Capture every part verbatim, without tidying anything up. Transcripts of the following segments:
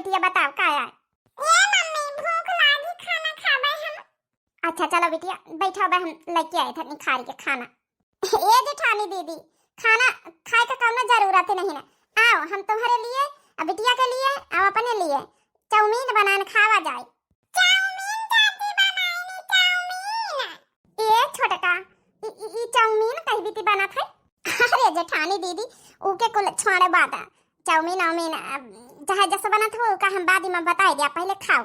बिटिया बताओ का आए? ए मम्मी, भूख लागी, खाना खाबे हम। अच्छा चलो बिटिया, बैठो, बहन लेके आए थे निखारी के खाना। ए जेठानी दीदी, खाना खाए का कौनो जरूरत नहीं ना। आओ, हम तुम्हारे लिए, आ बिटिया के लिए, आओ अपने लिए चाउमीन बनान खावा जाए। चाउमीन चाची बनाएनी, चाउमीन। ए छोटका, ई, ई, ई चाउमीन कही बीती बनत है? अरे जेठानी दीदी, ऊके कुल छोड़े बात। चाउमीन, आउमीन, अब चाहे जस बनत हो, का हम बाद में बताए दिया, पहले खाओ।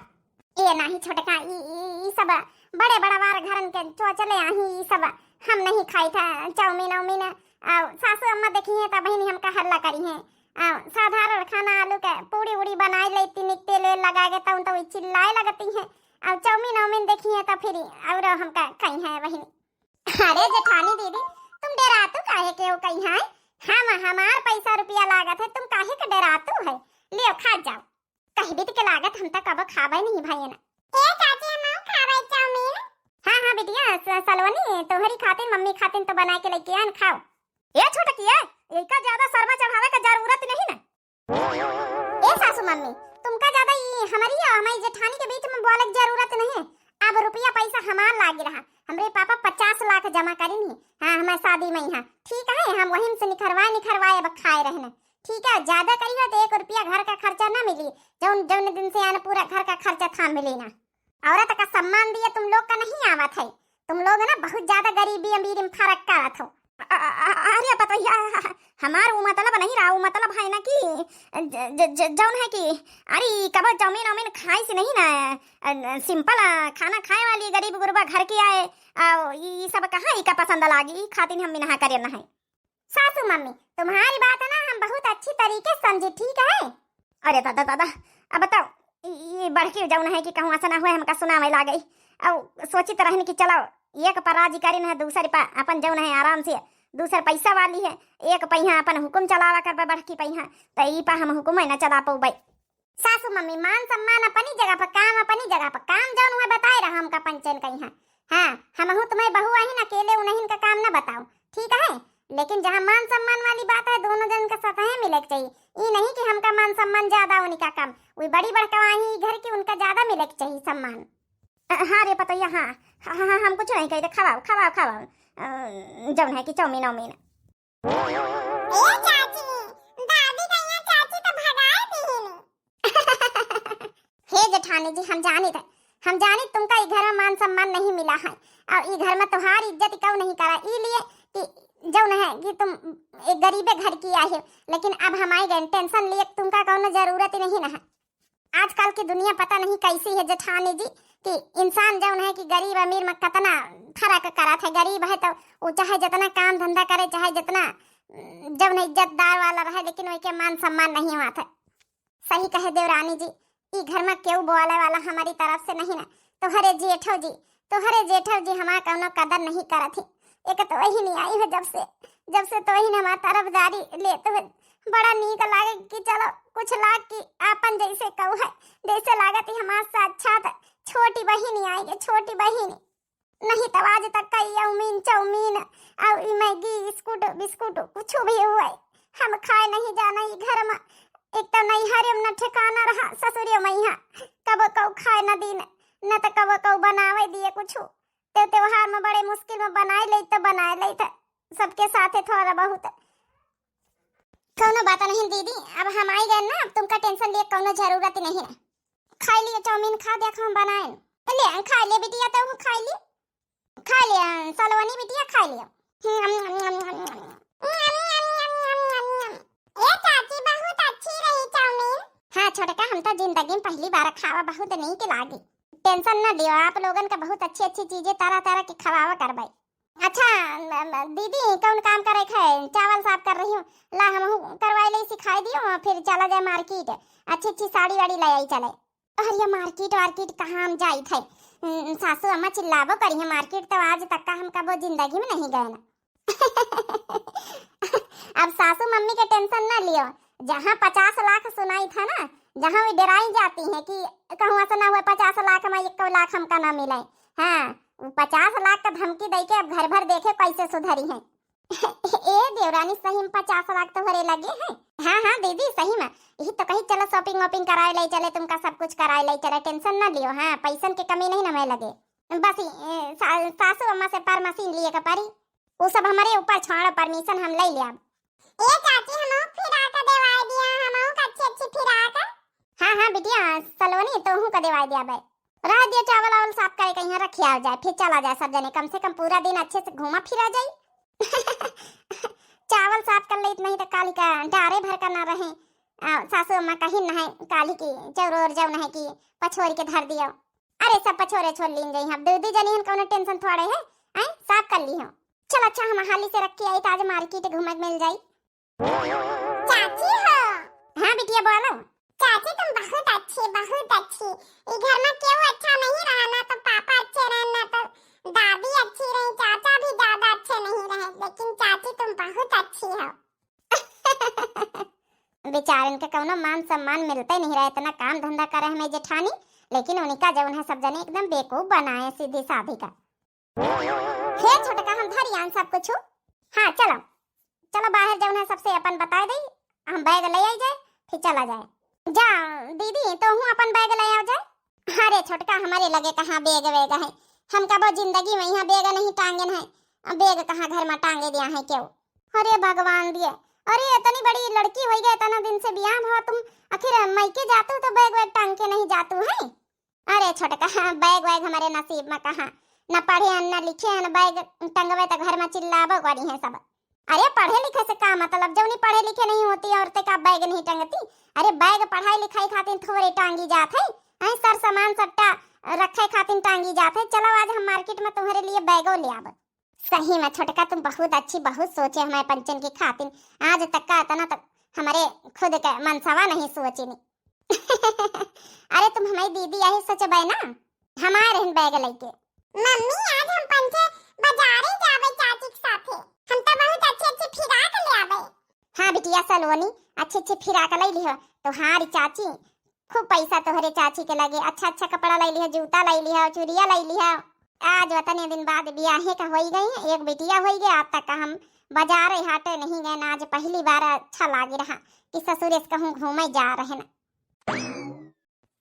ए नाही छोटका, ई, ई, ई सब बड़े बड़वार घरन के चोचले आही, ई सब हम नहीं खाई था, चाउमीन, आउमीन। आ सासू अम्मा देखी हैं, तब बहिनी हमका हल्ला करी हैं। आ साधारण खाना, आलू के पूड़ी उड़ी बनाए लेती, निक तेल वेल लगा के, तउन तो चिल्लाए लगती हैं। आ चाउमीन, आउमीन देखी हैं, तो फिर और हमका कही है बहिनी। अरे जेठानी दीदी, तुम डेरातू काहे के हो कहीं है? हम, हमार पैसा रुपया लागत है, तुम काहे के डेरातू है? लियो खा जाओ। कह बीत के लागत हम तो कबो खाबे नहीं भइया ना। ए चाची, हम खाबे चाउमीन। हाँ, हाँ बिटिया, स-, सलोनी, तोहरी खातिर, मम्मी खातिर तो बना के लेके आन, खाओ। ए छोटकी, ए, एका ज्यादा शर्मा चढ़ावे का जरूरत नहीं ना। ए सासू मम्मी, तुमका ज्यादा ई हमारी और हमारी जेठानी के बीच में बोले की जरूरत नहीं। अब रुपया पैसा हमार लागी रहा, हमरे पापा पचास लाख जमा करी नहीं। हाँ, हमारे शादी में यहाँ, ठीक है, हम वहीं से निखरवाए निखरवाए अब खाए रहने। ठीक है, ज्यादा करियो तो एक रुपया घर का खर्चा ना मिली, जौन जौन दिन से आने पूरा घर का खर्चा था मिली ना। औरत का सम्मान दिया तुम लोग का नहीं आवत है, तुम लोग है ना बहुत ज्यादा गरीबी अमीरी में फर्क करत हो। अ-, अ-, अ-, अरे पतोहिया, हमार वो मतलब नहीं रहा, वो मतलब है ना कि ज-, ज-, ज-, जौन है कि अरे कबो चाउमीन वाउमीन खाए से नहीं ना, अ, simple, अ, खाना खाए वाली गरीब गुरबा घर की आए, आ, ई, ई सब कहाँ ई का पसंद लागी, ई खातिर हम मिनहा करे ना है। सासू मम्मी, तुम्हारी बात ना हम बहुत अच्छी तरीके से समझे, ठीक है? अरे दादा, दादा, अब बताओ, ई, ई बड़की जौन है कि कहूँ ऐसा ना हुए हमका सुनावे लागे। अब सोचित रहन कि चलो, एक पर राजी करिन है, दूसर पर अपन जौन है आराम से, दूसर पैसा वाली है, एक पहिया अपन हुकुम चलावा करबे बड़की पहिया, तो ई पर हम हुकुम है ना चला पौबे। सासू मम्मी, मान सम्मान अपनी जगह पर, काम अपनी जगह पर, काम जौन हुआ बताए रहा हमका पंचन कहीं है। हाँ, हमहू तुम्हें बहू आही ना, अकेले उन्हीं का काम ना बताओ, ठीक है? लेकिन जहाँ मान सम्मान वाली बात है, दोनों जन का सतहे मिले के चाहिए। ई नहीं कि हमका मान सम्मान ज्यादा, उनका कम। वे बड़ी बड़कवा आही घर की, उनका ज्यादा मिले के चाहिए सम्मान। अ, हाँ रे पतोहिया, हाँ, हाँ, हाँ, हाँ, हम कुछ नहीं कहते, खवाओ, खवाओ, खवाओ, अ, जौन है कि चाउमीन वाउमीन। ए चाची, दादी गइया चाची तो भगाए दीनी। हे जेठानी जी, हम जानित है, हम जानित तुमका ई घर में मान सम्मान नहीं मिला है, और ई घर में तोहार इज्जत कऊ नहीं करा, ई लिए कि जौन है कि तुम एक गरीबे घर की आए हो, लेकिन अब हम आई गए, tension लिए तुमका कौनो जरूरत ही नहीं ना है। आजकल की दुनिया पता नहीं कैसी है जेठानी जी, कि इंसान जौन है कि गरीब अमीर में कितना फर्क करत है। गरीब है तो वो चाहे जितना काम धंधा करे, चाहे जितना, उम, जौन है इज्जतदार वाला रहे, लेकिन वही के मान सम्मान नहीं होत है। सही कहे देवरानी जी, ई घर में केहू बोले वाला हमारी तरफ से नहीं ना। तोहरे जेठो जी, तोहरे जेठो जी हमार कौनो कदर नहीं करत ही। एक तो वही नहीं आई हो जब से, जब से तो वही ने हमार तरफदारी लेते हुए बड़ा नीक लागे कि चलो कुछ लाग की आपन जैसे कहू है, जैसे लागत ही हमार साक्षात छोटी बहिनी आई है, छोटी बहिनी। नहीं तो आज तक का ये चाउमीन, चाउमीन और ई मैगी, स्कूट, बिस्कुट कुछ भी हुए हम खाए नहीं जाना ई घर में। एक तो नैहरे में न ठिकाना रहा, ससुरे में यहाँ कबो कऊ खाए न दीन, न तो कबो कऊ बनावे दिए कुछ। ते त्योहार में बड़े मुश्किल में बनाए ले तो बनाए ले था सबके साथे थोड़ा बहुत। कौनो बात नहीं दीदी, अब हम आई गए ना, अब तुमका tension लिए कौनो जरूरत नहीं है। खाई लियो चाउमीन, खा देखो हम बनाए। ले, खा ले बिटिया, तो खा ले, खा ले, सलवनी बिटिया, खा ले। ए चाची, बहुत अच्छी रही चाउमीन। हाँ छोटका, हम तो जिंदगी में पहली बार खावा, बहुत नीक लागी। Tension ना लियो, आप लोगन का बहुत अच्छी अच्छी चीजें तरह तरह की खवावा करबे। अच्छा, म-, म-, दीदी, कौन काम करे है? चावल साफ कर रही हूँ, ला हमहू करवाए ले, सिखाई दियो, फिर चला जाए market, अच्छी अच्छी साड़ी वाड़ी ले आई चले। अरे market वार्केट कहाँ हम जाई थे, उम, सासू अम्मा चिल्लाबो करी है, market तो आज तक का हम कबो जिंदगी में नहीं गए ना। अब सासू मम्मी के tension ना लियो, जहाँ पचास लाख सुनाई था ना, जहाँ वो डराई जाती हैं कि कहूँ ऐसा ना हुआ पचास लाख में एक लाख हमका ना मिले। हाँ, वो पचास लाख का धमकी दे के अब घर भर देखे कैसे सुधरी हैं। ए देवरानी, सही में पचास लाख तोहरे लगे हैं। हाँ हाँ दीदी, सही में। यही तो कही, चलो shopping वॉपिंग कराए ले चले, तुमका सब कुछ कराए ले चले, tension ना लियो। हाँ, पैसन के कमी नहीं ना हमें लगे। बस ए, सा, सासू अम्मा से permission लिए के परी। उ सब हमरे ऊपर छोड़ो, permission हम ले लिया। ए चाची, हमहू फिरा के देवाई दिया, हमहू के अच्छी अच्छी फिरा के। हाँ हाँ बिटिया सलोनी, तोहू का देवाई दिया बे। रह दिया, चावल आवल साफ करे के यहाँ रखिया जाए, फिर चला जाए सब जने, कम से कम पूरा दिन अच्छे से घूमा फिरा जाई। चावल साफ कर लेत नहीं तो काली का डारे भर का ना रहे। आ, सासू अम्मा कहीं न है काली की चौरोर जौन है कि पछोर के धर दियो। अरे सब पछोरे छोड़ लीन जाई, हम दो दो जनी हन, कौनो tension थोड़े है। हैं, साफ कर ली हो। चल अच्छा, हम हाली से रख के आई तो आज market घूमे के मिल जाई। चाची हो। हाँ बिटिया बोलो। चाची तुम बहुत अच्छी, बहुत अच्छी। ई घर में केहू अच्छा नहीं रहा ना तो पापा अच्छे रहे ना तो दादी अच्छी रही, चाचा भी ज्यादा अच्छे नहीं रहे, लेकिन चाची तुम बहुत अच्छी हो। बेचारन के कौनो मान सम्मान मिलते नहीं रहे, इतना काम धंधा करे हमें जेठानी, लेकिन उनका जौन है सब जने एकदम बेवकूफ बनाए सीधी साधी का। हे छोटका, हम धरियान सब कुछ। हाँ चलो, चलो बाहर जौन है सबसे अपन बताए दे, हम bag ले आई जाए, फिर चला जाए। जा दीदी, तोहू अपन bag ले आओ जाए। अरे छोटका, हमारे लगे कहाँ bag वैग है, हम कबो जिंदगी में यहाँ bag नहीं टांगेन है, bag कहाँ घर में टांगे दिया है केहू। अरे भगवान दिए, अरे इतनी बड़ी लड़की होई गए, इतना दिन से बियाह भवा, तुम आखिर मायके जातू तो bag वैग टांग के नहीं जातू है? अरे छोटका, bag वैग हमारे नसीब में कहाँ, न पढ़े हन न लिखे हन, bag टंगवे तो घर में चिल्लाबो करी हैं सब। अरे पढ़े लिखे से का मतलब, जौनी पढ़े लिखे नहीं होती औरतें का bag नहीं टंगती? अरे bag पढ़ाई लिखाई खातिर थोड़े टांगी जात है, हैं सर सामान सट्टा रखे खातिर टांगी जात है। चलो आज हम market में तुम्हारे लिए bag ले आब। सही में छोटका, तुम बहुत अच्छी, बहुत सोचे हमारे पंचन की खातिर। आज तक का इतना तक हमारे खुद के मनसवा नहीं सोचिनी। अरे तुम हमारी दीदी यही सोचबे ना, हमारे हन bag लेके। मम्मी, आज हम पंचे बाजारे जाबे चाची के साथे। हम तो बहुत अच्छे अच्छे फिराक ले आबे। हाँ बिटिया सलोनी, अच्छे अच्छे फिराक ले लिहो। तोहारी चाची खूब पैसा तोहरे चाची के लगे, अच्छा अच्छा कपड़ा ले लिहो, जूता ले लिहो, चूड़िया ले लिहो। आज वतने दिन बाद बियाहे का होई गई है, एक बिटिया होई गई, आज तक का हम बाजारे हाटे नहीं गए ना। आज पहली बार अच्छा लागी रहा कि ससुरे से कहूँ घूमे जा रहे ना।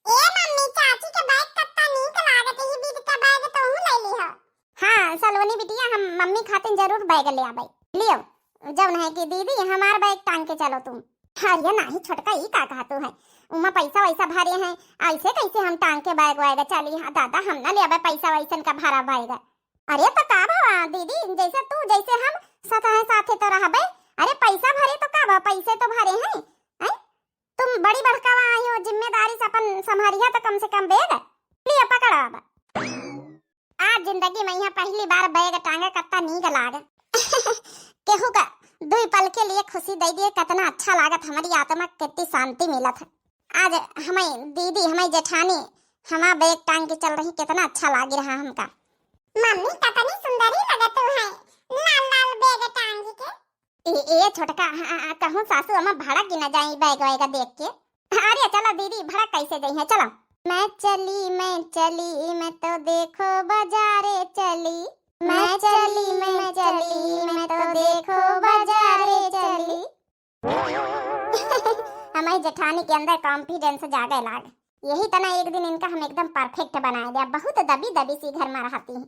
ए मम्मी, चाची के bag कत्ता नीक लागत, यही बीज का bag तोहू ले लिहो। हाँ सलोनी बिटिया, हम मम्मी खातिर जरूर bag ले आबे। लियो, जौन है कि दीदी हमार bag टांग के चलो तुम। अरे नाही छोटका, ई का कहतू है? उमा पैसा वैसा भरे हैं, ऐसे कैसे हम टांग के bag वैग चली? हाँ दादा, हम ना लेबे पैसा वैसन का भरा bag। अरे तो का भवा दीदी, जैसे तू जैसे हम साथ है साथे तो रहबे। अरे पैसा भरे तो का भवा, पैसे तो भरे हैं, हैं? तुम बड़ी बड़कावा आई हो, जिम्मेदारी से अपन संभारिया तो कम से कम bag। लिया पकड़ा अब। आज जिंदगी में यहाँ पहली बार bag टांगे, कत्ता नीक लाग। केहू का दुई पल के लिए खुशी दे दिए, कितना अच्छा लागत, हमारी आत्मा कितनी शांति मिलत है। आज हमें दीदी, हमें जेठानी हमार bag टांग के चल रही, कितना अच्छा लाग रहा हमका। मम्मी, कितनी सुंदरी लगत है लाल लाल bag टांग के। ए, ए छोटका, हाँ, हाँ, कहूँ सासू अम्मा भड़क न जाई bag वैग देख के। अरे चलो दीदी, भड़क कैसे जाई है, चलो। मैं चली, मैं चली, मैं तो देखो बाजारे चली। मैं चली, मैं चली, मैं तो देखो बाजारे चली। हमारी जेठानी के अंदर confidence जागे लाग। यही तना एक दिन इनका हम एकदम perfect बनाए दिया। बहुत दबी दबी सी घर में रहती हैं।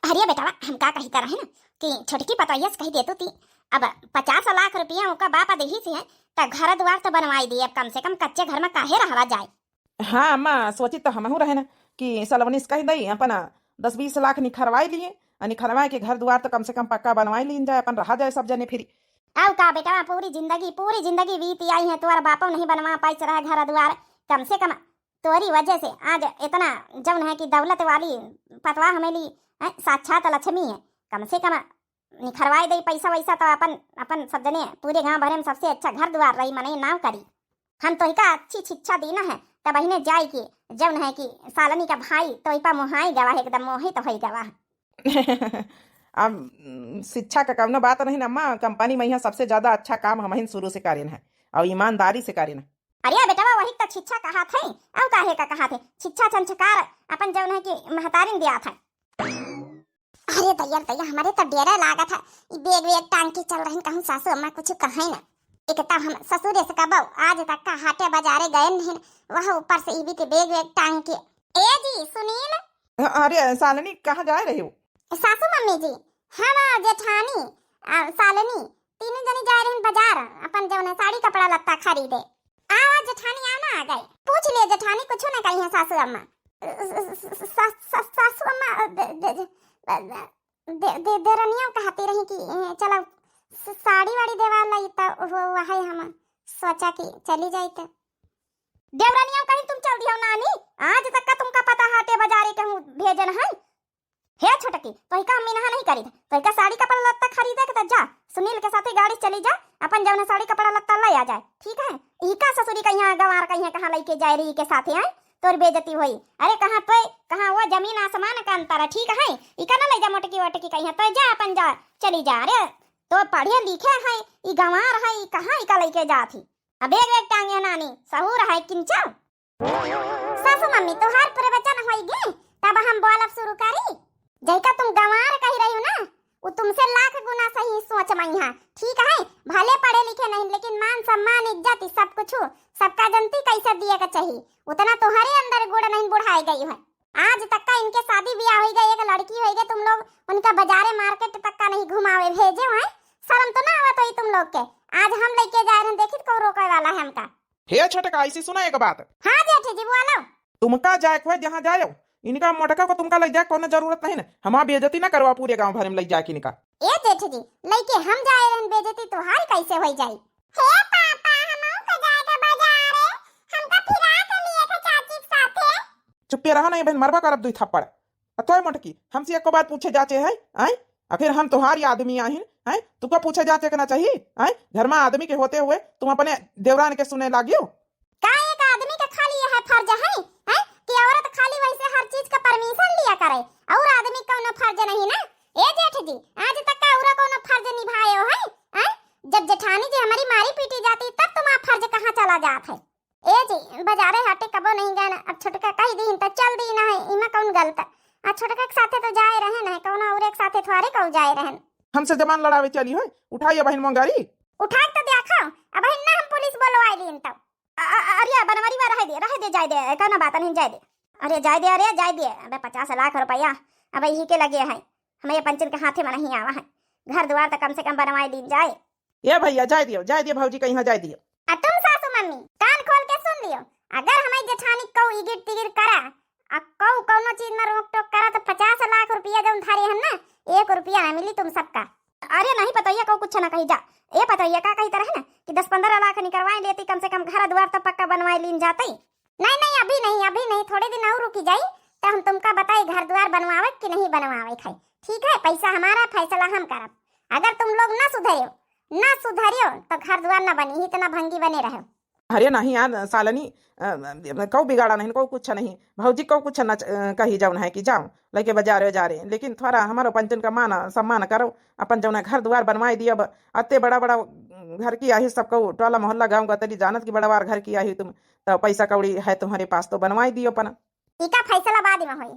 अरे बेटवा, हम का कही तरह है ना कि छोटकी पतोहिया से कही देतू ती, अब पचास लाख रुपया ओका बाप देही से है, त घर द्वार तो बनवाई दिए, अब कम से कम कच्चे घर में काहे रहवा जाए। हाँ अम्मा, सोची तो हमहू रहे ना कि सलवनी से कह दई अपन दस बीस लाख निखरवाई लिए, आ निखरवाए के घर द्वार तो कम से कम पक्का बनवाई लीन जाए, अपन रहा जाए सब जने फिरी। आउ का बेटवा, पूरी जिंदगी, पूरी जिंदगी बीत आई है, तोर बापो नहीं बनवा पाइस रहा घर द्वार, कम से कम तोरी वजह से आज इतना जौन है कि दौलत वाली पतवा हमेली, हैं, साक्षात लक्ष्मी है। कम से कम निखरवाए दे पैसा वैसा तो अपन, अपन सब जने पूरे गांव भरे में सबसे अच्छा घर द्वार रही, मनई नाव करी। हम तोहिका अच्छी शिक्षा दीना है, तब बहिने जाई के जौन है कि सालनी का भाई तोहिपा मोहाई गवा है, एकदम मोहित होई गवा है। अब, उम, शिक्षा का कवनो बात नहीं ना अम्मा, कंपनी में यहाँ सबसे ज्यादा अच्छा काम हमहिन शुरू से करेन है और ईमानदारी से करेन है। अरे बेटवा, वही तो शिक्षा कहा थे, अब काहे का कहा थे? शिक्षा संस्कार अपन जौन है कि महतारिन दिया था। अरे दैया रे दैया, हमरे तो डेरा लागत है, ई बैग वैग टांग के चल रहिन, कहूँ सासू अम्मा कुछ कहे ना। एक तो हम ससुरे से कबो आज तक का हाटे बाजारे गए नहीं, वह ऊपर से ई भी ते बैग वैग टांग के। ए जी सुनील। अ-, अरे सालनी, कहाँ जाए रहे हो? सासू मम्मी जी, हम आ जेठानी, आ, सालनी, तीनों जनी जाए रहिन बाजार, अपन जौन है साड़ी कपड़ा लत्ता खरीदे। आओ जेठानी, आओ ना आ गए। पूछ लिए जेठानी, कुछ ना कही है सासू अम्मा। स-, स-, स-, स-, सासू अम्मा, अ, दे, दे, दे, दे, दे, देरनिया कहती रही कि, ए, चलो स-, साड़ी वाड़ी देवा लाई, त वो, वही हम सोचा कि चली जाई त। देवरनिया कहीं तुम चल दियो नानी, आज तक का तुमका पता हाटे बाजारे कहूँ भेजन है? हे छोटकी, तोहिका हम मिनहा नहीं करी, तोहिका साड़ी कपड़ा लत्ता खरीदे के त जा, सुनील के साथे गाड़ी चली जा, अपन जौन साड़ी कपड़ा लत्ता ले आ जाए, ठीक है? इका ससुरी कहिया गंवार कहिया कहाँ लइके जाए रही के साथे, हैं? तोर बेइज्जती होई। अरे कहाँ तोय, कहाँ वो, जमीन आसमान का अंतर है, ठीक है? इका ना ले जा मोटकी वोटकी कहिया, तोय जा अपन जा, चली जा। अरे तो पढ़े लिखे है, ई गंवार है, ई कहाँ इका लइके जात ही? अब एक एक टांगे नानी, सहूर है किंचो। सासू मम्मी, तोहार प्रवचन होई गे, तब हम बोलब शुरू करी। जैका तुम गंवार कही रही हो ना, उ तुमसे लाख गुना सही सोच मइहा, ठीक है? भले पढ़े लिखे नहीं, लेकिन मान सम्मान, इज्जत, ई सब कुछ, सबका जनती कैसे दिए के चाहिए, उतना तोहरे अंदर गुण नहीं बुढ़ाए गई है। आज तक का इनके शादी ब्याह होई गए, एक लड़की होई गए, तुम लोग उनका बाजारे मार्केट तक का नहीं घुमावे भेजे हैं। शर्म तो ना आवत होई तुम लोग के? आज हम लेके जाए रहे, देखित कौन रोके वाला है हमका। हे छोटका, ऐसी सुना एक बात। हाँ जेठ जी बोलो। तुमका जाए को है जहाँ जाओ, इनका मोटका को तुमका ले जाए कोनो जरूरत नहीं ना। हमार बेइज्जती ना करवा पूरे गांव भर में ले जाके इनका। ए जेठ जी, लेके हम जाए रहन, बेइज्जती तोहार कैसे होई जाई? हे पापा, हमहू के जाए के बाजारे, हमका फिराक लिए के चाची के साथे। चुप्पे रहा नहीं बहन, मरबा करब दुई थप्पड़। आ तोय मोटकी, हमसे एको बात पूछे जाचे है, आय? आखिर हम तोहारी आदमी आहिन, आय? तुका पूछे जाचे के ना चाहिए, आय? घर में आदमी के होते हुए तुम अपने देवरान के सुने लागियो। का एक आदमी के खाली यह फर्ज है, हैं, कि औरत खाली वैसे हर चीज का परमिशन लिया करे, और आदमी कौनो फर्ज नहीं ना? ए जेठ जी, आज तक का औरा कौनो फर्ज निभाए हो, हैं? हैं? जब जेठानी जी हमारी मारी पीटी जाती, तब तुम्हारा फर्ज कहाँ चला जात है? ए जी, बाजारे हाटे कबो नहीं गए ना, अब छोटका कही दीन तो चल दीन है, इमा कौन गलत? आ छोटका के साथे तो जाए रहे ना, कौनो औरे के साथे थोड़े कहू जाए रहन। हमसे जबान लड़ावे चली हो, उठाइए बहन मोंगारी। उठा के तो देखो, अब ना हम पुलिस बोलवाई लीन तो। अ-, अ-, अरे बनवारी बा, रहे दे, रहे दे, जाए दे, कौनो बात नहीं, जाए दे। अरे जाए दे, अरे जाए दे, अबे पचास लाख रुपया अब यही के लगे है, हमें ये पंचन के हाथे में नहीं आवा है, घर द्वार तो कम से कम बनवाए लीन जाए। ए भैया, जाए दियो, जाए दियो, भौजी कहीं जाए दियो। आ तुम सासू मम्मी, कान खोल के सुन लियो, अगर हमारी जेठानी कऊ इगिर तिगिर करा, आ कऊ कौनो चीज में रोक टोक करा, तो पचास लाख रुपया जौन धरे हम ना, एक रुपया ना मिली तुम सबका। अरे नहीं पतोहिया, कऊ कुछ ना कही जा। ए पतोहिया, का कही तरह ना कि दस पन्द्रह लाख निकरवाए लेती, कम से कम घर द्वार तो पक्का बनवाए लीन जाते। नहीं, नहीं, अभी नहीं, अभी नहीं, थोड़े दिन और रुकी जाई, तो हम तुमका बताई घर द्वार बनवावे कि नहीं बनवावे खाई। ठीक है, पैसा हमारा, फैसला हम करब। अगर तुम लोग ना सुधरियो, ना सुधरियो, तो घर द्वार ना बनी, इतना भंगी बने रहो। अरे नहीं यार सालनी, अ, कऊ बिगाड़ा नहीं, कऊ कुछ नहीं, भौजी कऊ कुछ ना च-, अ, कही जाऊन है कि जाओ लेके बाजारे जा रहे, लेकिन थोड़ा हमारो पंचन का मान सम्मान करो, अपन जौन है घर द्वार बनवाई दियो। अब अत्ते बड़ा बड़ा घर की आही, सबको टोला मोहल्ला गाँव गतरी जानत कि बड़ा बार घर की आही तुम, तो पैसा कौड़ी है तुम्हारे पास तो बनवाई दियो अपना। इका फैसला बाद में होई।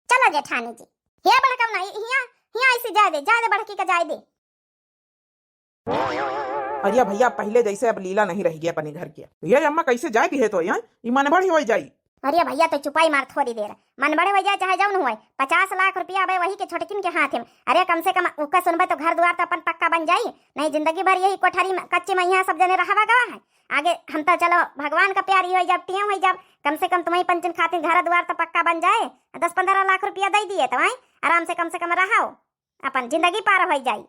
चलो जेठानी जी। हे बड़कौना, हि-, हिया, हिया ऐसी जाए दे, जाए दे बड़की का जाए दे। अरे भैया, पहले जैसे अब लीला नहीं रह गया अपने घर के। ये अम्मा कैसे जाए दी है तो यहाँ? ई मन बढ़ी हो जाई। अरे भैया, तो चुपाई मार थोड़ी देर। मन बढ़े हो जाए चाहे जौन हुए, पचास लाख रुपया अबे वही के छोटकिन के हाथ में। अरे कम से कम उका सुनबे तो घर द्वार तो अपन पक्का बन जाई, नहीं जिंदगी भर यही कोठरी में, कच्चे में यहाँ सब जने रहवा गवा है। आगे हम तो चलो भगवान का प्यारी हो जाब, टिया हो जाब, कम से कम तुम्हारी पंचन खातिर घर द्वार तो पक्का बन जाए, दस पन्द्रह लाख रुपया दे दिए तो आई आराम से कम से कम रहो, अपन जिंदगी पार हो जाई।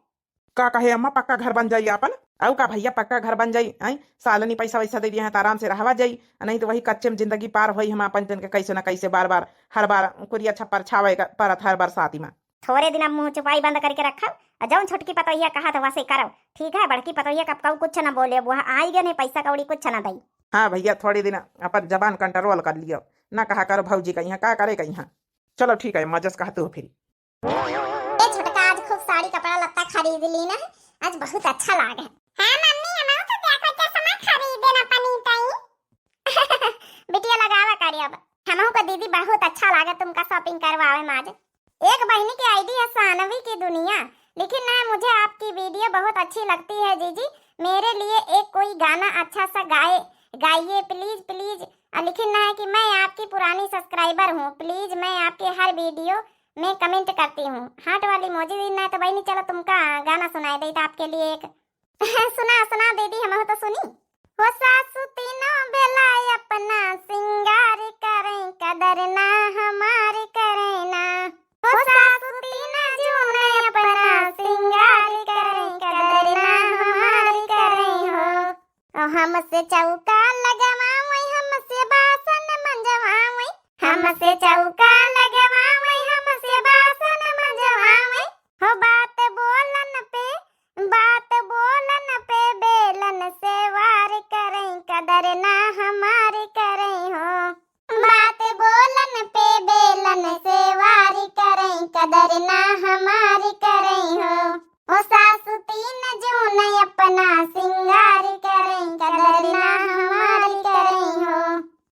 का कहे अम्मा, पक्का घर बन जाई आपन? अउ का भैया, पक्का घर बन जाई, आई सालनी पैसा वैसा दे दिया है तो आराम से रहवा जाई, नहीं तो वही कच्चे में जिंदगी पार होई। हम अपन जन के कैसे ना कैसे बार बार हर बार कुरिया छप्पर छावे का परत हर बरसाती में। थोड़े दिन अब मुंह चुपाई बंद करके रखब, और जौन छोटकी पतोहिया कहा तो वैसे करब, ठीक है? बड़की पतोहिया कब कहू कुछ ना बोले, वह आई गए नहीं पैसा कौड़ी कुछ ना दई। हाँ भैया, थोड़े दिन अपन जबान कंट्रोल कर लियो, ना कहा करो भौजी कहिया का करे कहिया। चलो ठीक है, मजस कहते हो फिर। ए छोटका, आज खूब साड़ी कपड़ा लत्ता खरीद ली ना, आज बहुत अच्छा लागे। हाँ मम्मी, हमहू तो क्या क्या सामान खरीदे ना पनी तई। बिटिया लगावा करी अब, हमहू को दीदी बहुत अच्छा लागे तुमका shopping करवावे में आज। एक बहिनी की आईडी है सानवी की दुनिया। लेकिन ना, मुझे आपकी वीडियो बहुत अच्छी लगती है जीजी, मेरे लिए एक कोई गाना अच्छा सा गाए, गाइए प्लीज, प्लीज। और लिखिन ना है कि मैं आपकी पुरानी सब्सक्राइबर हूँ, प्लीज मैं आपके हर वीडियो में कमेंट करती हूँ। हार्ट वाली इमोजी दीन ना है। तो बहिनी, चलो तुमका गाना सुनाए देता आपके लिए एक। सुना, सुना दीदी, हमहू तो सुनी। हो सासु तीनों बेला अपना सिंगार करें, कदर ना हमार करें ना। हो सासु तीन जून अपना सिंगार करें, कदर ना हमार करें हो। ओ हमसे चौका लगवावै, हमसे बासन मंजवावै, हमसे चौका लगवावै, हमसे बासन मंजवावै। हो बात बोलन पे, बात बोलन पे बेलन से वार करें, कदर ना हमार करें हो। बात बोलन पे बेलन से वार करें, कदर ना हमार करें हो। ओ सासु तीन जून अपना सिंगार करें, कदर ना हमार करें हो।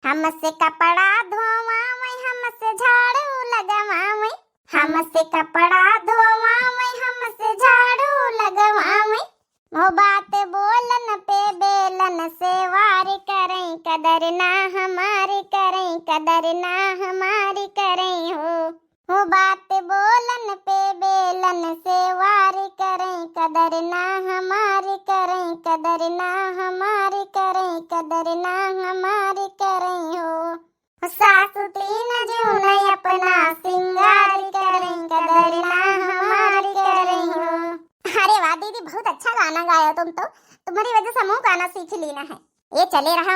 हमसे कपड़ा धोवावै, हमसे झाड़ू लगवावै, हमसे कपड़ा धोवावै, हमसे झाड़ू लगवावै। हो बात बोलन पे बेलन से वार करें, कदर ना हमार करें, कदर ना हमार करें हो। हो बात बोलन पे बेलन से वार करें, कदर ना हमार करें, कदर ना हमार करें, कदर ना हमार करें हो। सासु तीन जून अपना सिंगार करें, कदर ना हमार करें हो। अरे वाह दीदी, बहुत अच्छा गाना गायो तुम तो। तुम्हारी वजह से हमहू गाना सीख लीना है। ये चले रहा,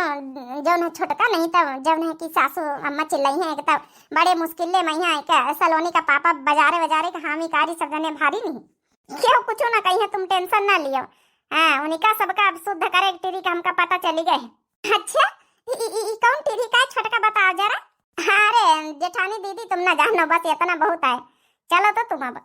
जौन है छोटका, नहीं तो जौन है कि सासू अम्मा चिल्लाई हैं, एक तो बड़े मुश्किल ले मैं यहाँ एक सलोनी का पापा बाजारे बाजारे का हामी कारी सब जने भारी नहीं। क्यों कुछ ना कही है, तुम टेंशन ना लियो। हाँ, उनका सबका अब शुद्ध करे के ट्रिक हमका पता चली गए। अच्छा, ई, ई, ई, ई कौन ट्रिक है छोटका, बताओ जरा। अरे जेठानी दीदी, तुम ना जानो, बस इतना बहुत है। चलो तो तुम अब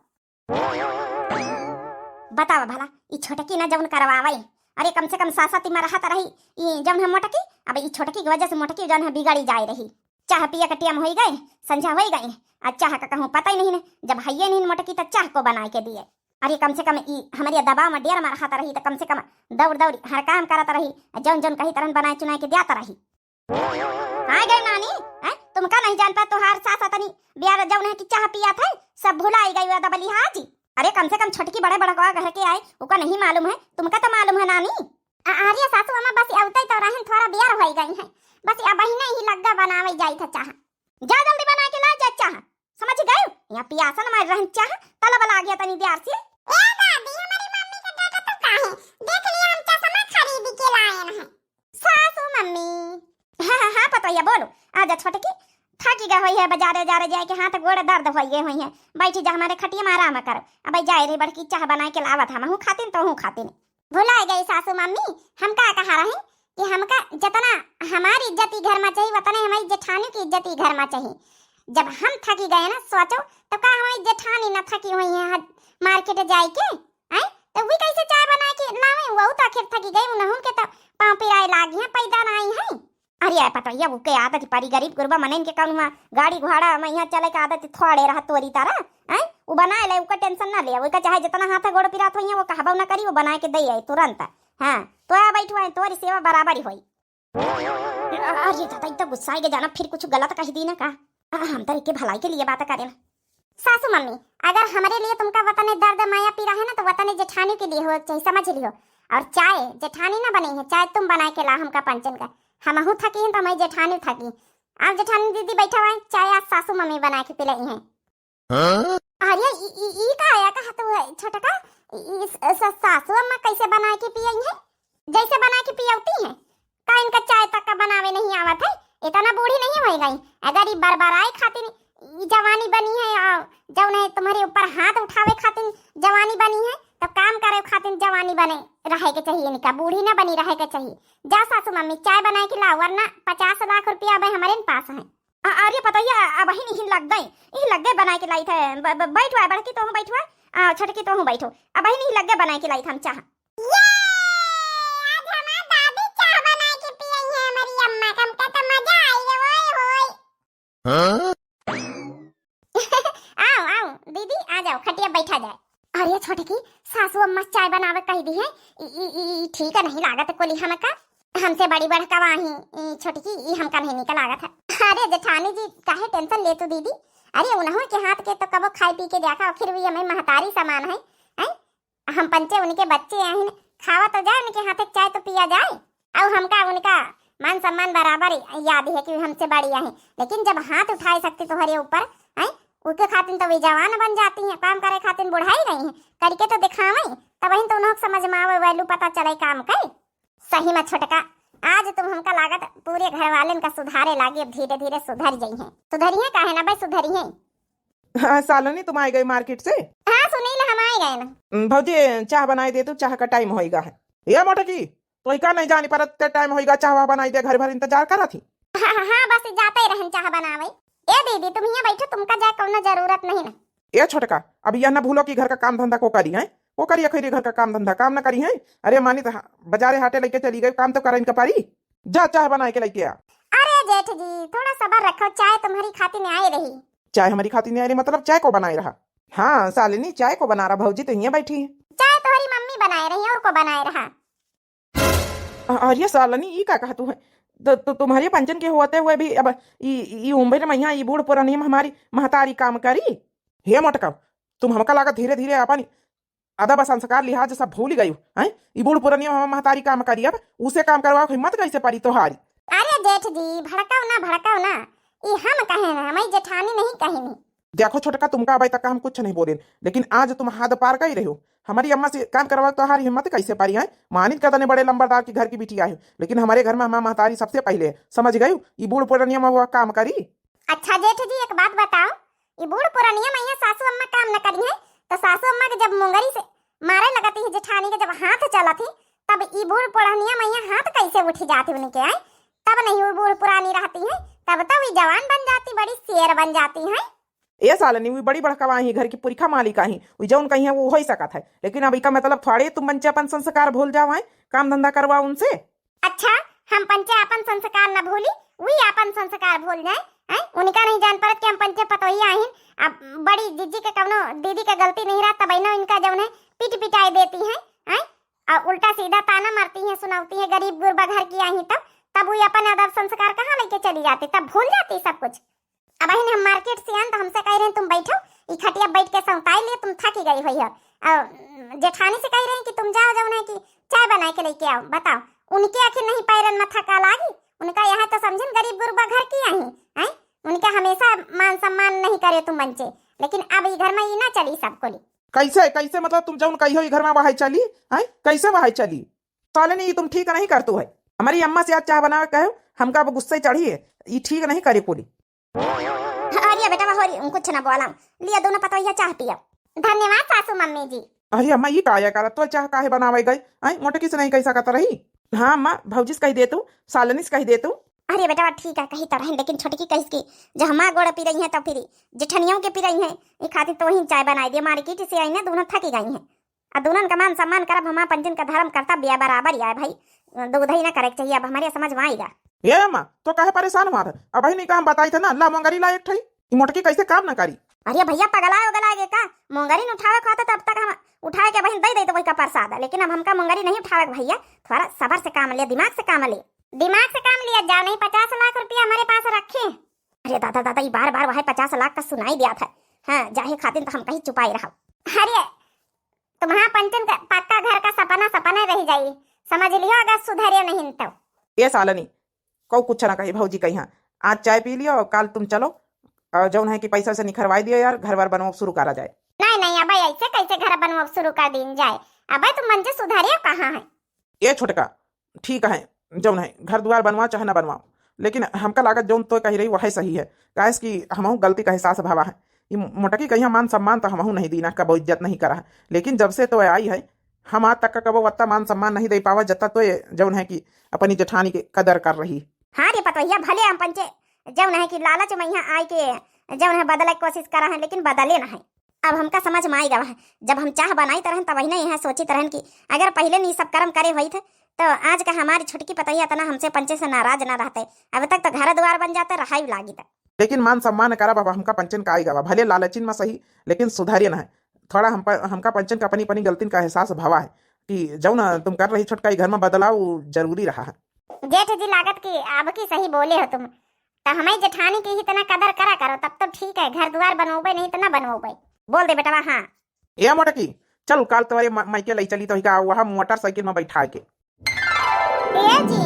बतावा भला, ई छोटकी ना जौन करवावई, अरे कम से कम सासा तिमा रहत रही, ई जौन है मोटकी, अब ई छोटकी की वजह से मोटकी जौन है बिगड़ी जाए रही। चाह पिए के टेम होई गए, संझा होई गए, आ चाह का कहूँ पता ही नहीं ने, जब हइये नहीं मोटकी तो चाह को बनाए के दिए। अरे कम से कम ई हमरे दबाव में डेर में रहत रही तो कम से कम दौड़ दौड़ी हर काम करत रही, आ जौन जौन कही तरहन बनाए चुनाए के द्यात रही। आ गए नानी, हैं? तुमका नहीं जान पाए, तोहार सास अतनी बियार जौन है कि चाह पिया था, सब भुलाई गई हुआ दबली हाजी। अरे कम से कम छोटकी बड़े बड़कवा घर के आए, उका नहीं मालूम है, तुमका तो मालूम है नानी। आ, अरे सासू अम्मा, बस अवते तो रहन, थोड़ा बियार होई गई है, बस अब ही नहीं लग्गा बनावे जाई था चाह। जा जल्दी बना के ला जा चाह, समझ गए? यहाँ पियासन मार रहन चाह, तलब लाग गया तनी देर से। ए दादी, हमारी मम्मी का डांटा तो काहे? देख लिया हम चश्मा खरीद के लाए हैं। सासू मम्मी। हाँ, हाँ, हाँ, पतोहिया, बोलो। आजा छोटकी, थाकी गए होई है बाजारे, जारे जाए के हाथ गोड़ दर्द होई गए होई है। बैठी जा हमारे खटिया में आराम करो। अब जाए रे बड़की, चाह बनाए के लावत, हमहू खातिन, तोहू खातिन। भुलाए गई सासू मम्मी, हम का कहा रहे कि हमका जितना हमारी इज्जत ई घर में चाहिए, उतने हमारी जेठानी की इज्जत ई घर में चाहिए। जब हम थकी गए ना, सोचो, तो का हमारी जेठानी ना थकी हुई है हद-, मार्केट जाए के? हैं? तो वी कैसे चाय बना के लावे? वो तो आखिर थकी गई, उन्हों के तो पाँव पिराए लागी हैं, पैदा ना आई हैं। अरे पतोहिया, उके आदत परी, गरीब गुरबा मनइन के कौन हुआ, गाड़ी घोड़ा में यहाँ चले के आदत थोड़े रहा तोरी तारा, हैं? वो बनाए ले, उका टेंशन ना ले, उका चाहे जितना हाथ गोड़ पिरात होइए, वो कहबो ना करी, वो बनाए के दे आई तुरंत। हाँ, तो आ बैठो है, तोरी सेवा बराबर ही होई। अरे दादा, ई तो गुस्सा के जाना, फिर कुछ गलत कह दी ना का? आ, हम तो एके भलाई के लिए बात करें। सासू मम्मी, अगर हमरे लिए तुमका वतने दर्द माया पीरा है ना, तो वतने जेठानी के लिए हो चाहिए, समझ लियो। और चाय जेठानी ना बनी है, चाय तुम बनाए के ला हमका पंचन का। हमहू थकी हैं तो हमारी जेठानी थकी। आप जेठानी दीदी बैठा हुआ है, चाय आज सासू मम्मी बना के पिलाई हैं। हाँ? अरे ई, ई, ई का आया कहा तू है छोटका? ई, ई स-, स-, सासू अम्मा कैसे बना के पियई है? जैसे बना के पियौती है। का इनका चाय तक का बनावे नहीं आवत है? इतना बूढ़ी नहीं होई गई। अगर ई बरबराए खातिर ई जवानी बनी है, आ जौन है तुम्हारे ऊपर हाथ उठावे खातिर जवानी बनी है, तो काम करे खातिर जवानी बने रहे के चाहिए इनका, बूढ़ी ना बनी रहे के चाहिए। जा सासू मम्मी, चाय बनाए के लाओ, वरना पचास लाख रुपया अब हमारे पास है। अ-, अरे पतोहिया, अब ही नहीं लग गए, यही लग गए बनाए के लाई थे। ब-, ब-, बैठो, बड़की तोहू बैठो, आ, छोटकी तोहू बैठो। अब ही नहीं लग गए बनाए के लाई थे हम चाह। ये, आज हमार दादी चाह बनाए के पियई है, हमारी अम्मा, हमका तो मजा आई रे, ओए होए। हाँ? आओ, आओ, ई, ई, ई, ई ठीक नहीं लागत कोली हमका। हमसे बड़ी बढ़कवा ही ई छोटकी, ई हमका नहीं निक लागत है। अरे जेठानी जी, काहे tension लेतू दीदी? अरे उन्हों के हाथ के तो कबो खाए पी के देखा, फिर भी हमें महतारी समान है, हैं? हम पंचे उनके बच्चे आहिन, खावा तो जाए, उनके हाथे के चाय तो पिया जाए। अउ हमका उनका मान सम्मान बराबर याद है कि हमसे बड़ी आहिन, लेकिन जब हाथ उठाए सकती तोहरे ऊपर, हैं, उनके खातिर तो वे जवान बन जाती हैं, काम करे खातिर बुढ़ाई गई हैं, करके तो दिखावें, तब वहीं तो उन्हों समझ में आवे, value पता चले काम के। सही में छोटका, आज तुम हमका लागत पूरे घर वाले इनका सुधारे लागी, अब धीरे धीरे सुधर जाई हैं। सुधरी हैं काहे ना भाई, सुधरी हैं। हाँ, सालनी, तुम आए गए market से? हाँ सुनील, हम आए गए ना। हम्म, भौजी, चाह बनाए दे तू, चाह का time होइगा है। ये मोटकी, तो का नहीं जानी परत ते time होइगा, चाह वाह बनाई दे, घर भर इंतजार करत ही। हाँ, हाँ, हाँ, बस जाते ही रहन चाह बनावे। ए दीदी, तुम यहाँ बैठो, तुमका जाए कौनो जरूरत नहीं ना। ए छोटका, अब यह न भूलो कि घर का काम धंधा को करी है, को करी है खैरी घर का काम धंधा, काम न करी है। अरे मानी तो हा-, बाजारे हाटे लेके चली गई, काम तो करे इनका पारी। जा चाह बनाए के लेके आ। अरे जेठ जी, थोड़ा सबर रखो, चाय तुम्हारी खातिर नहीं आए रही। चाय हमारी खातिर नहीं आई रही, मतलब चाय को बनाए रहा? हाँ सालिनी, चाय को बना रहा, भौजी तो यहाँ बैठी है। चाय तुम्हारी मम्मी बनाए रही और को बनाए रहा? अ-, अरे सालनी, ई का कहतू है? तो, तो तुम्हारे पंचन के होते हुए भी अब ई, ई उम्र में यहाँ ई बूढ़ पुरानी में हमारी महतारी काम करी? हे मोटका, तुम हमका लागत धीरे धीरे अपन अदब संस्कार लिहाज सब भूल गई हैं? ई बूढ़ पुरानी में हमारी महतारी काम करी, अब उसे काम करवाओ हिम्मत कैसे पड़ी तोहारी? अरे जेठ जी, भड़काओ ना, भड़काओ ना। ई हम कहे ना, हमारी जेठानी नहीं कहनी। देखो छोटका, तुमका अबे तक हम कुछ नहीं बोले, लेकिन आज तुम हद पार कर रहे हो। हमारी अम्मा से काम करवा तोहार हिम्मत कैसे पारी है? मानित का तने बड़े लंबरदार की घर की बिटिया है, लेकिन हमारे घर में हमार महतारी सबसे पहले है, समझ गयू? ई बूढ़ पुरानिया में वो काम करी। अच्छा जेठ जी, एक बात बताओ, ई बूढ़ पुरानिया में यहाँ सासू अम्मा काम न करी है, तो सासू अम्मा के जब मुंगरी से मारे लगती है जेठानी के, जब हाथ चलत ही, तब ई बूढ़ पुरानिया में यहाँ हाथ कैसे उठ जाती उनके, आए? तब नहीं वो बूढ़ पुरानी रहती है, तब तो वी जवान बन जाती, बड़ी शेर बन जाती है। ए सालनी, वी बड़ी बड़कवा ही, घर की पुरखा मालिक ही, वी जौन कही है वो हो ही सकत है, लेकिन अब इका मतलब थोड़े तुम पंचे अपन संस्कार भूल जाओ, हैं? काम धंधा करवाओ उनसे। अच्छा, हम पंचे अपन संस्कार न भूली, वी अपन संस्कार भूल जाए, हैं? उनका नहीं जान पड़त कि हम पंचे पतोहिया आहिन। अब बड़ी जीजी के कवनो दीदी के गलती नहीं रहा, तब इन्हों इनका जौन है पीट पिटाई देती हैं, हैं? और उल्टा सीधा ताना मारती हैं, सुनावती हैं, गरीब गुरबा घर की आई तब, तब वी अपन अदब संस्कार कहाँ लेके चली जाती, तब भूल जाती सब कुछ। अब अहिन हम market से आन तो हमसे कह रहे हैं, "तुम बैठो, ई खटिया बैठ के सौताई लिए, तुम थकी गई हुई हो।" और जेठानी से कह रहे हैं कि, "तुम जाओ, जाओ ना कि चाय बना के लेके आओ।" बताओ, उनके आखिर नहीं पैरन में थका लागी? उनका यहाँ तो समझन गरीब गुरबा घर की आई, हैं? उनका हमेशा मान सम्मान नहीं करे तुम मंचे, लेकिन अब ई घर में ई ना चली सब कोली। कैसे, कैसे मतलब तुम जौन कही हो ई घर में वही चली, हैं? कैसे वही चली? सालनी, ई तुम ठीक नहीं करतू है। हमारी अम्मा से आज चाह बनावे कहो, हमका अब गुस्से चढ़ी है, ई ठीक नहीं करे कोली। अरे बेटा, वह हो रही, कुछ ना बोला। लिया दोनों पतोहिया चाह पिया। धन्यवाद सासू मम्मी जी। अरे अम्मा, ये काया करत तो चाह काहे बनावे गई? आई मोटकी से नहीं कैसा करता रही? हाँ अम्मा, भौजी से कह दे तू, सालनी से कह दे तू। अरे बेटा, ठीक है, कही तो रही, लेकिन छोटकी कहिस की जब हमार गोड़ पी रही है तो फिर जेठनियों के पी रही है, ये खातिर तो वहीं चाय बनाई दिया, market से आई ना, दोनों थकी गई हैं। आ दुनन का मान सम्मान करब, हमार पंचन का धर्म कर्तव्य है, बराबर ही है भाई, दूध ही ना करे के चाहिए, अब हमारे समझ में आएगा। ए अम्मा, तो काहे परेशान हुआ था? अब ही नहीं का हम बताई थे ना, ला मोंगरी ला एक ठई, ई मोटकी कैसे काम ना करी। अरे भैया, पगलाए उगलाए गे का? मोंगरी न उठावे के होता तब तक हम उठाए के बहिन दे देते वही का प्रसाद, लेकिन अब हमका मोंगरी नहीं उठावे के भैया, थोड़ा सबर से काम ले, दिमाग से काम ले। दिमाग से काम लिया जा, नहीं पचास लाख रुपया हमारे पास रखे। अरे दादा दादा, ई बार बार वह पचास लाख का सुनाई दिया था। हाँ, जाहे खातिर तो हम कहीं चुपाई रहा। अरे तुम्हार पंचन का पक्का घर का सपना सपना रह जाई, समझ लियो, अगर सुधरे नहीं तो। ए सालनी, कऊ कुछ ना कही भौजी कही, हाँ, आज चाय पी लियो और काल तुम चलो और जौन है कि पैसा से निखरवाई दियो यार, घर बार बनवा शुरू करा जाए। नहीं नहीं, अब ऐसे कैसे घर बनवा शुरू कर दीन जाए? अब तुम मंजे सुधरियो कहाँ है? ए छोटका, ठीक है, जौन है घर दुआर बनवा चाहे ना बनवा, लेकिन हमका लागत जौन तो कही रही वह सही है, काहे कि हमहू गलती का एहसास भवा है। ई मोटकी कहिया मान सम्मान तो हमहू नहीं दीना, कबो इज्जत नहीं करा है, लेकिन जब से तो आई है हम आज तक का कबो वत्ता मान सम्मान नहीं दे पावा, जत्ता तो ये जौन है कि अपनी जेठानी के कदर कर रही। हाँ रे पतोहिया, भले हम पंचे जौन है कि लालच में यहाँ आए के जौन है बदले के कोशिश करा है, लेकिन बदले ना है। अब हमका समझ में आएगा वह, जब हम चाह बनाइत रहन तब वही नहीं है सोचित रहन कि अगर पहले नहीं सब कर्म करे होइत तो आज का हमारी छोटकी पतोहिया इतना हमसे पंचे से नाराज ना रहते, अब तक तो घर द्वार बन जाते, रहाई लागी तक। लेकिन मान सम्मान करब अब हमका पंचन का आएगा बा, भले लालचिन में सही, लेकिन सुधारिए ना है। थोड़ा हम प-, हमका पंचन का अपनी अपनी गलतिन का एहसास भवा है कि जौन तुम कर रही छोटका, ई घर में बदलाव जरूरी रहा है। जेठ जी, लागत कि अब की सही बोले हो तुम। त हमई जेठानी की ही तना कदर करा करो, तब तो ठीक है। घर दुआर बनोबे नहीं त ना बनोबे। बोल दे बेटवा, हाँ। ए मोटकी, चल काल तोरे म-, मायके लई चली तो ही का, वहाँ मोटरसाइकिल में बैठा के। ए जी,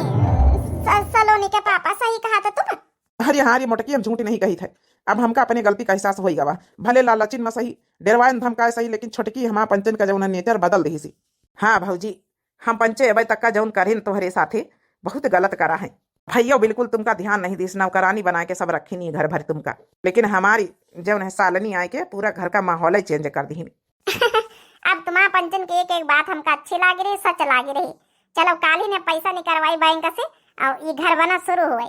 स-, सलोनी के पापा सही कहा था तुम। अरे हाँ रे मोटकी, हम झूठ नहीं कही थे। अब हमका अपने गलती का एहसास होई गवा। भले लालचिन में सही, डेरवायन धमकाए सही, लेकिन छोटकी हमार पंचन का जौन नेचर बदल दही सी। हाँ भौजी, हम पंचे अबे तक का जौन करेन तोहरे साथे, बहुत गलत करा है। भैया बिल्कुल तुमका ध्यान नहीं दीस, नौकरानी बना के सब रखी नहीं घर भर तुमका, लेकिन हमारी जौन है सालनी आए के पूरा घर का माहौल ही चेंज कर दी। अब तुम्हारा पंचन के एक एक बात हमका अच्छी लागी रही, सच लागी रही। चलो काली ने पैसा निकलवाई बैंक से और ये घर बना शुरू हुए।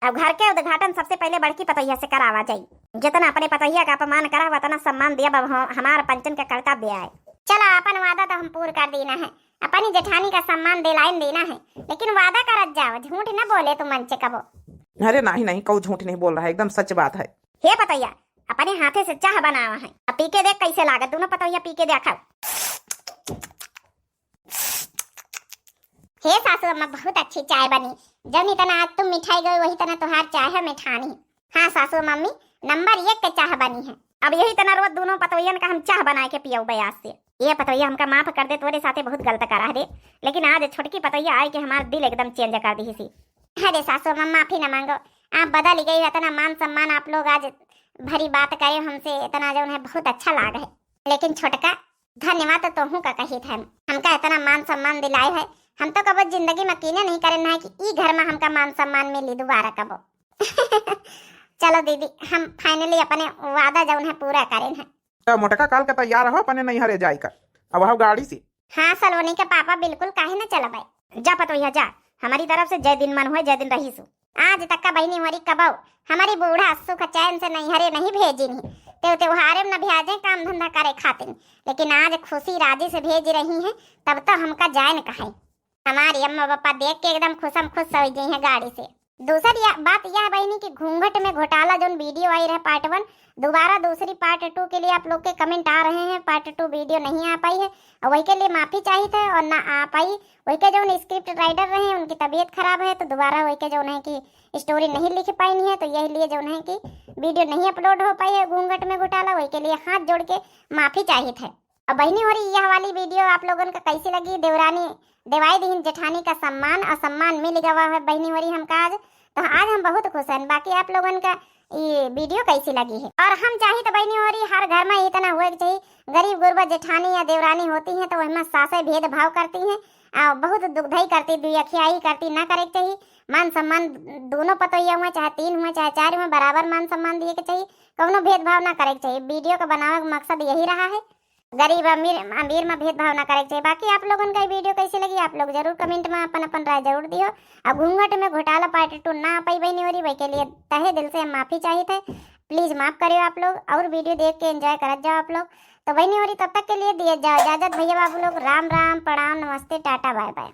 अब घर के उद्घाटन सबसे पहले बड़की पतोहिया से करावा जाई। जितना अपने पतोहिया का अपमान करा, उतना सम्मान दिया, अब हम, हमार पंचन का कर्तव्य आए। चलो अपन वादा तो हम पूर कर देना है, अपनी जेठानी का सम्मान दिलाइन देना है, लेकिन वादा करत जाओ, झूठ न बोले तुम मंचे कबो। अरे नहीं नहीं, कऊ झूठ नहीं बोल रहा है, एकदम सच बात है। हे पतोहिया, अपने हाथे से चाह बनावा है, अब पी के देख कैसे लागत, दोनों पतोहिया पी के देखा। हे सासू अम्मा, बहुत अच्छी चाय बनी। जौनी तना आज तुम मिठाई गई, वही तना तुहार चाय है मिठानी। हाँ सासू मम्मी, नंबर एक के चाह बनी है। अब यही तना रोज दोनों पतोहियन का हम चाह बनाए के पियऊ बयास से। ये पतोहिया हमका माफ कर दे, तोरे साथे बहुत गलत करा है रे, लेकिन आज छोटकी पतोहिया आए के हमार दिल एकदम चेंज कर दी सी। अरे सासू अम्मा, माफी न मांगो, आप बदल गई हो। इतना मान सम्मान आप लोग आज भरी बात करे हमसे, इतना जौन है बहुत अच्छा लाग है। लेकिन छोटका, धन्यवाद तो तोहू का कही थे, हमका इतना मान सम्मान दिलाए है। हम तो कबो जिंदगी में कीने नहीं करे ना है कि ई घर में हमका मान सम्मान मिली दोबारा कबो। चलो दीदी, हम finally अपने वादा जौन है पूरा करेन है। तो मोटका काल का तैयार हो अपने नैहरे जाए का, अब आओ गाड़ी से। हाँ सलोनी के पापा, बिल्कुल काहे न चलबे। जा पतोहिया जा, हमारी तरफ से जय दिन मन होए, जय दिन रहीसु। आज तक का बहिनी होरी कबो हमारी बूढ़ा सुख चैन से नैहरे नहीं भेजिन ही। ते त्योहारे में न भेजे काम धंधा करे खातिर, लेकिन आज खुशी राजी से भेज रही हैं, तब तो हमका जाए न कहे। हमारी अम्मा पापा देख के एकदम खुशम खुश हो गई हैं गाड़ी से। दूसरी या-, बात यह बहिनी कि घूंघट में घोटाला जौन video आई रहे part one, दोबारा दूसरी part two के लिए आप लोग के comment आ रहे हैं, part two video नहीं आ पाई है, और वही के लिए माफी चाहित है और ना आ पाई। वही के जौन script writer रहे, उनकी तबीयत खराब है, तो दोबारा वही के जौन है कि story नहीं लिख पाई है, तो यही लिए जौन है कि video नहीं upload हो पाई है घूंघट में घोटाला, वही के लिए हाथ जोड़ के माफी चाहित है। अब बहिनी होरी, यह वाली video आप लोगन का कैसी लगी? देवरानी देवाई दिहिन जेठानी का सम्मान, असम्मान मिल गवा है बहिनी होरी हमका आज। तो आज हम बहुत खुश हैं। बाकी आप लोगन का ये video कैसी लगी है? और हम चाही तो बहिनी होरी हर घर में इतना हुए के चाहिए, गरीब गुरबा जेठानी या देवरानी होती हैं तो वहमा सासे भेदभाव करती हैं, आ, बहुत दुखदाई करती, दुयखियाई करती, ना करे के चाहिए। मान सम्मान दोनों पतोहिया हुए, चाहे तीन हुए, चाहे चार हुए, बराबर मान सम्मान दिए के चाहिए, कौनो भेदभाव ना करे के चाहिए। Video का बनावे का मकसद यही रहा है। गरीब अमीर, अमीर में भेदभाव ना करे के चाहिए। बाकी आप लोगन का ई video कैसी लगी, आप लोग जरूर comment में अपन अपन राय जरूर दियो। अब घूंघट में घोटाला part two ना आ पाई बहिनी होरी, वही के लिए तहे दिल से हम माफी चाहित है। Please माफ करियो आप लोग, और video देख के enjoy करत जाओ आप लोग। तो बहिनी होरी तब तक के लिए दिए जाओ इजाजत भैया बाबू लोग। राम राम, प्रणाम, नमस्ते, टाटा, bye bye।